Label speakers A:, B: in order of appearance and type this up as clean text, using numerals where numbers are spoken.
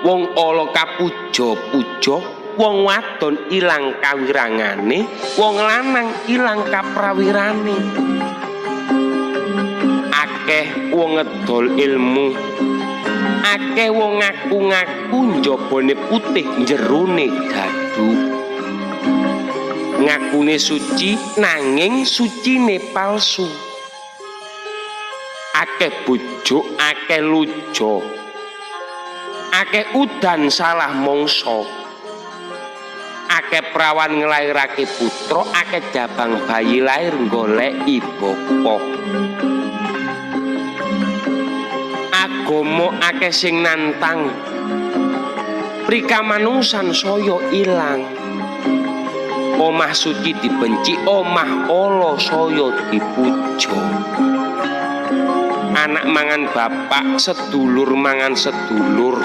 A: Wong ala kapuja-puja, wong wadon ilang kawirangane, wong lanang ilang kaprawirane. Akeh wong ngedol ilmu, akeh wong ngaku-ngaku njabane putih jerone dadu. Ngakune suci nanging sucine palsu. Akeh bujuk, akeh lujo, akeh udan salah mangsa. Akeh prawan nglairake putra, akeh jabang bayi lair goleki bapa. Agama akeh sing nantang, prikamanungsan saya ilang. Omah suci dibenci, omah ala saya dipuja. Anak mangan bapak, sedulur mangan sedulur.